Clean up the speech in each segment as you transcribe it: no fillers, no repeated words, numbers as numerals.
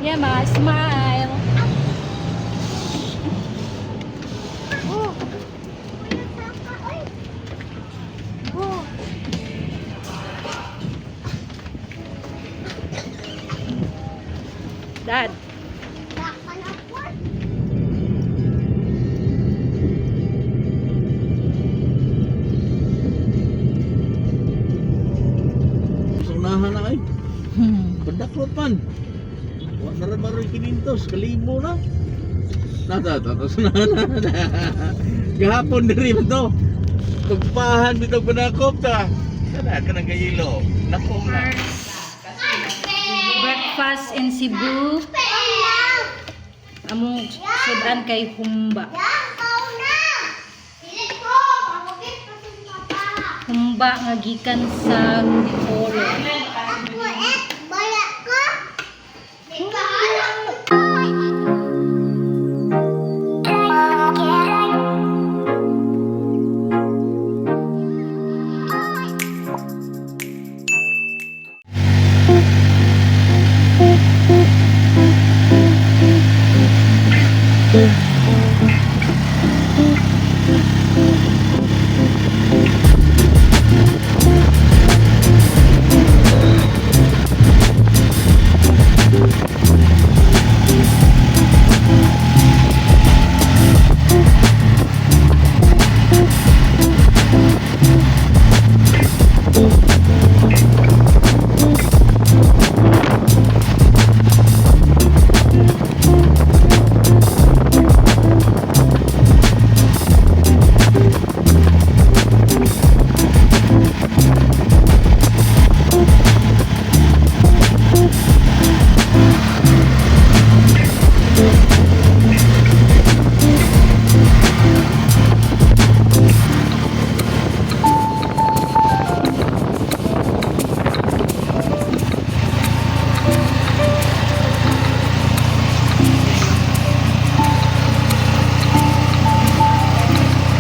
Yema, smile. Oh. Oh. Dad. Sunahan na ay. Padaklot man. Wa na ra baroy kinintos, kalimo na. Nata ta ta sunahan na. Gahapon diri man to. Tugpahan bitaw panakop ta. Kana ka nang gayilo. Nako na. Breakfast in Cebu. Among sudan kay humba. Humba nga gikan sa Oro.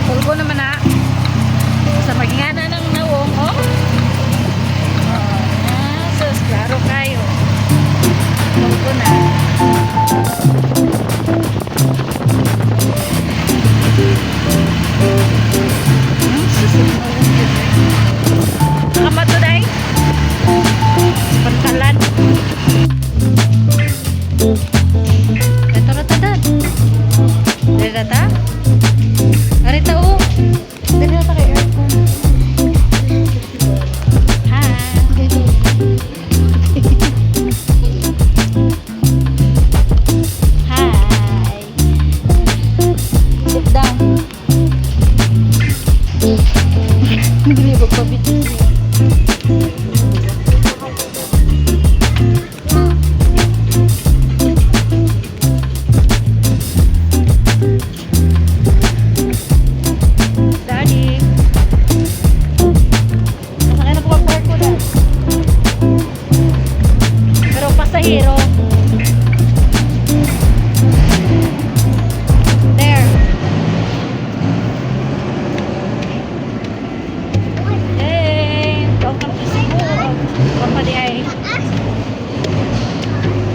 Tulgo naman na. Sa magingana ng nawong, oh. Oh, sus, klaro kayo. Tulgo na. Sus, nawong yun, eh. Nakamato, day. Pantalan. Ito na tadan. Dito ta? Arita oh. Dali na ta kay aircon. Hi. Hi. Sit down. Hindi ba pa Daddy. Nasakay na po ang parko na. Pero pasahero. There. Hey! Welcome to Cebu. Papa di ay.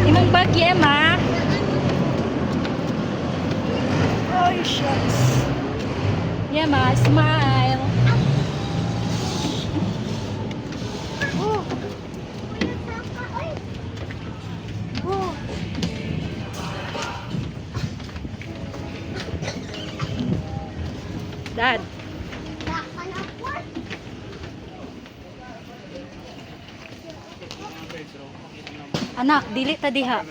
Imong bag, Yema. Ay, shucks. Yema, smile. Oh. Oh. Dad. Anak, dili ta diha.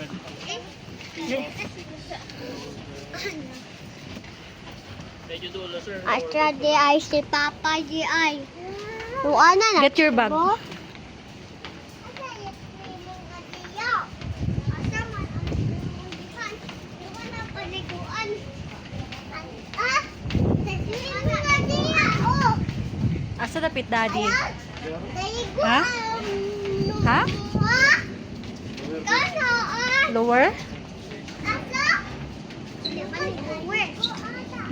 Astra di ay si Papa di ay. Luana na. Get your bag. Asa dapit, Daddy? Ha? Ha? Lower?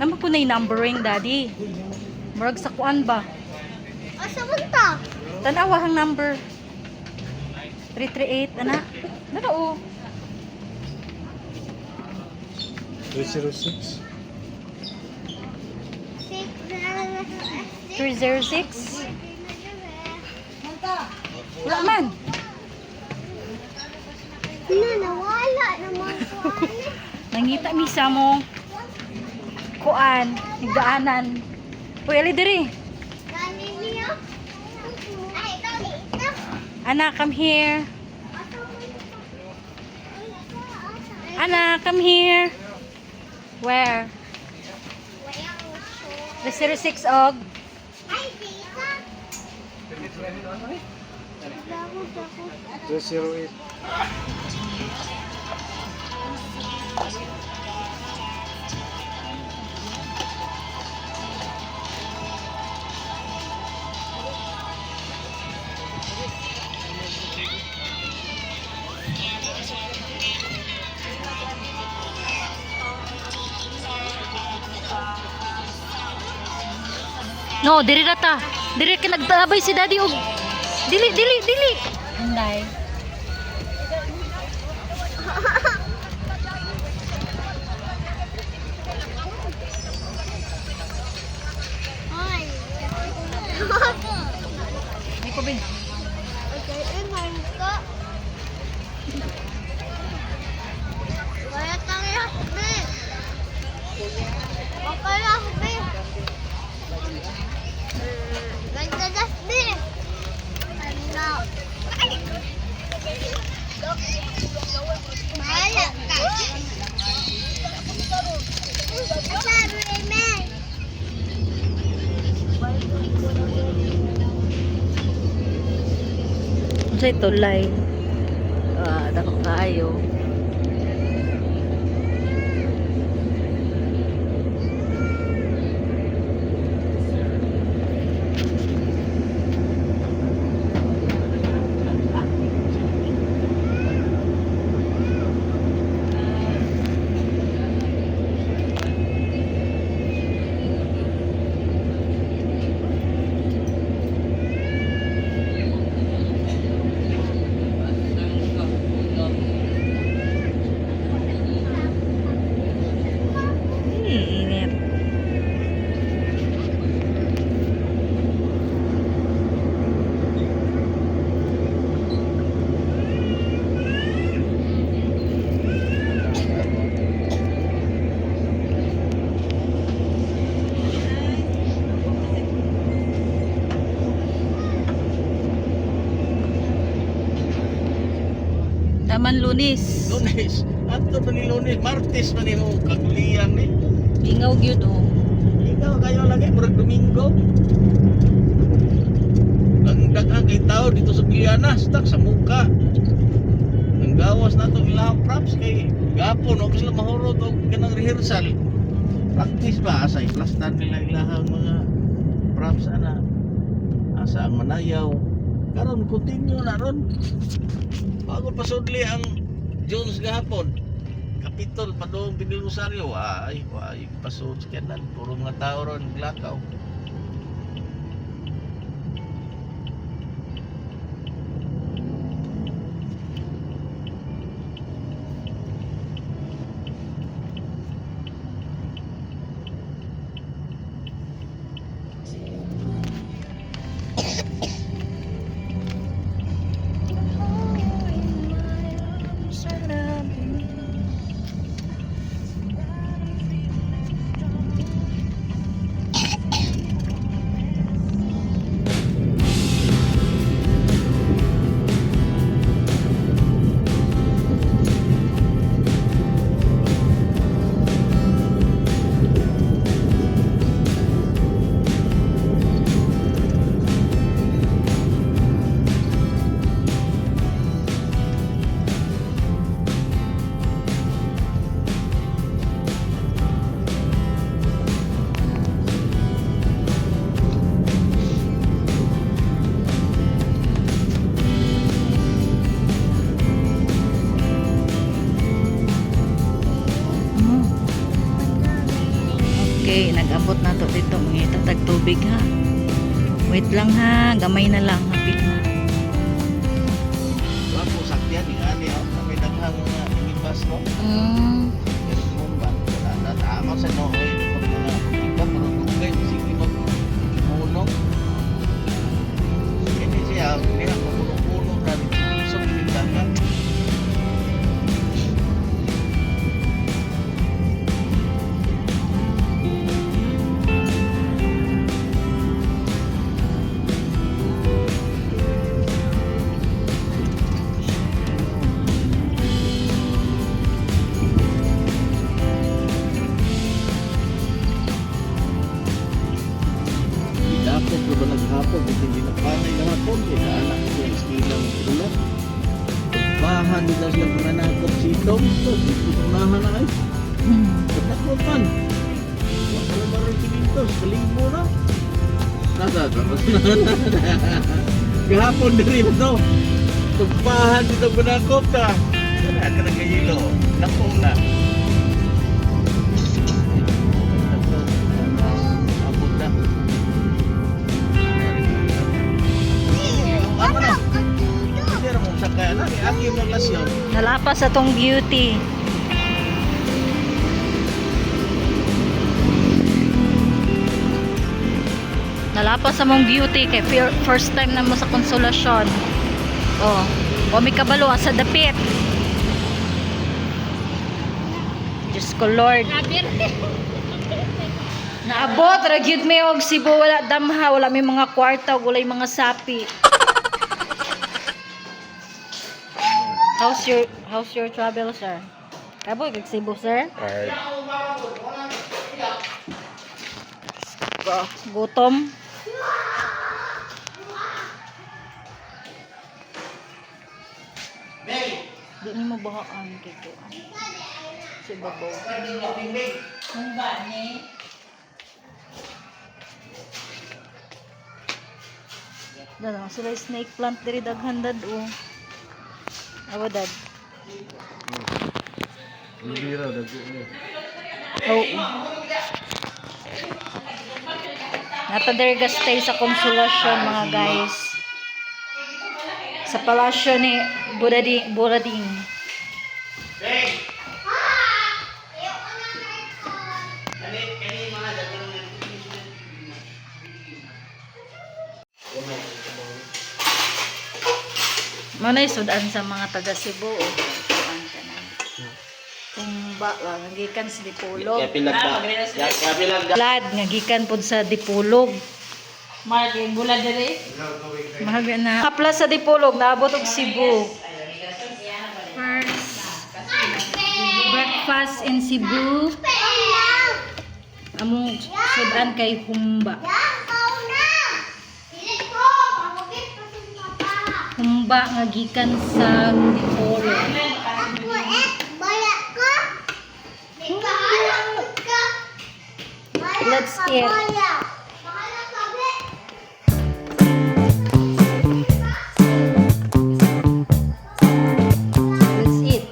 Naman po na yung numbering, Daddy. Murag sa kuan ba? Asa man ta? Tanawa ang number. 338, ana. Nara oh. 306. 306? Wala man. Na, nawala naman ko ani. Nangita misa mo. Kuan, nagdaanan. Uy, ali diri. Galileo. Ay, ikaw ito. Ana, come here. Ana, come here. Where? The 06 og. Ay, dito. Dako, dako. 308. No, diri ra ta. Diri ka nagtabay si daddy og. Dili, dili, dili. Anday. Ay. May kubin. Okay, iman ko. Wala kang lakbi. Baka lakbi. Ganda lakbi. Ano? Bahala ka. Sabi, men. Unsa ito tulay? Ah, dako kaayo. Init. Taman Lunes. Lunes. Ato pa ni Lunes, Martes man ni mo kagulian ni. Ingaw gyud oh. Ikaw kayo lagi murag Domingo. Ang daghang kay tao dito sa Pilianas, tak sa muka. Ang gawas na itong ilang props kay gapon og sila mahurot og kanang rehearsal. Practice ba asa iplastan nila ilahang mga props ana. Asa ang manayaw. Karon continue na ron. Bago pasudli ang Jones gahapon. Kapitol padung Pinil Rosario. Ay, ay pasud sa kanan puro mga tao ron glakaw. Okay, nag-abot na to dito. Mangita tag tubig ha. Wait lang ha, gamay na lang, hapit na. Wa po sakyan ni ani oh, may daghang mga minibus no. Pero ba? Kinintos, dito sa unahan na ay. Padakropan. Wala na baroy kinintos, kalibo na. Nasa, tapos na. Gahapon diri mo to. Tugpahan dito panakop ta. Wala ka nagkahilo. Napong na. Abot na. Ano na? Pero mong sakay na, aki mo lasyon. Nalapas atong beauty. Nalapas sa mong beauty kay first time na mo sa Konsolasyon. Oh, wa mi kabalo sa dapit. Diyos ko Lord. Naabot ra gyud mi og Cebu, wala damha, wala may mga kwarta ug walay mga sapi. How's your travel, sir? Kaboy kag Cebu, sir? Gutom. Di ni mo bahaan kay ko. Si babaw. Mumba ni. Dala sila yung snake plant diri daghan dad oh. Awa dad. Hindi raw, dago niya. Oo. Nata diri ga stay sa Konsolasyon mga guys. Sa palasyo ni Burading, Burading. Manay sudan sa mga taga Cebu o kuan ka na. Tumba lang gikan sa Dipolog. Lad nga gikan pod sa Dipolog. Mark, yung bulad diri. Mahal na. Kapla sa Dipolog naabot og Cebu. First breakfast in Cebu. Among sudan kay humba. Humba nga gikan sa Dipolog. Let's eat. Let's eat.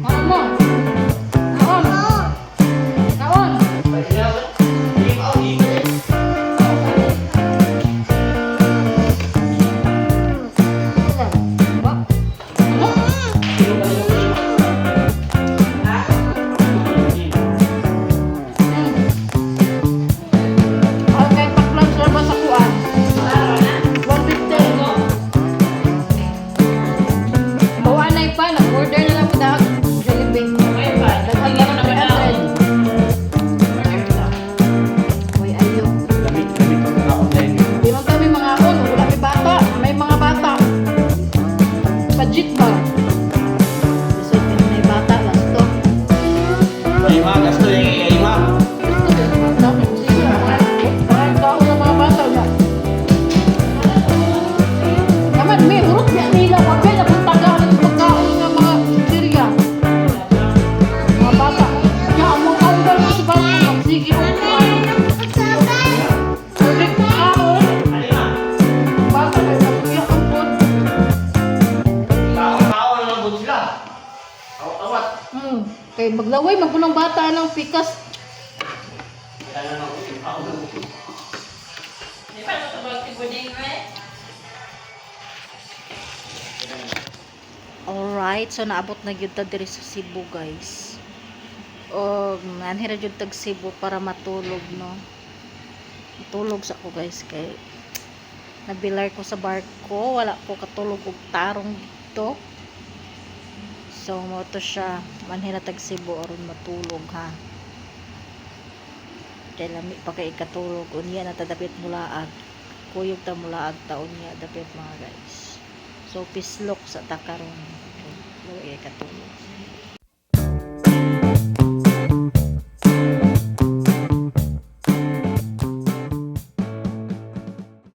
Kaon mo. Kaon. Kaon. Ba? Okay, paklan sir ba sa kuan? 150. Bawanay pa, nag-order na lang po dahil Jollibee. Daghan lang na 300. Uy, ayo. Di man kami mga on, wala may bata. May mga bata. Pajit ba? Lisod din may bata lasto. Ima, gasto yung ima. Parang tao ng mga bata na. Naman, may urot niya nila. Wagay na kung tagaan ng pagkaon ng mga chichirya. Mga bata. Kaya ang mga kaunggal mo sa bata, magsige mo kuan. Ulit kaon. Bata kay pagkuya ang food. Tao na lang sila. Awat-awat. Kay maglaway, magpunong bata ng pikas. Alright, so naabot na gyud ta diri sa Cebu, guys. Og nanhi ra gyud tag Cebu para matulog, no. Matulog sa ko, guys, kay nabilar ko sa barko, wala ko katulog og tarong dito. So mo to siya, manhi ra tag Cebu aron matulog ha. Kay lami pa kay ikatulog unya na ta dapit mulaag. Kuyog ta mulaag ta unya dapit mga guys. So pislok sa takaron. Okay, wala kay katulog.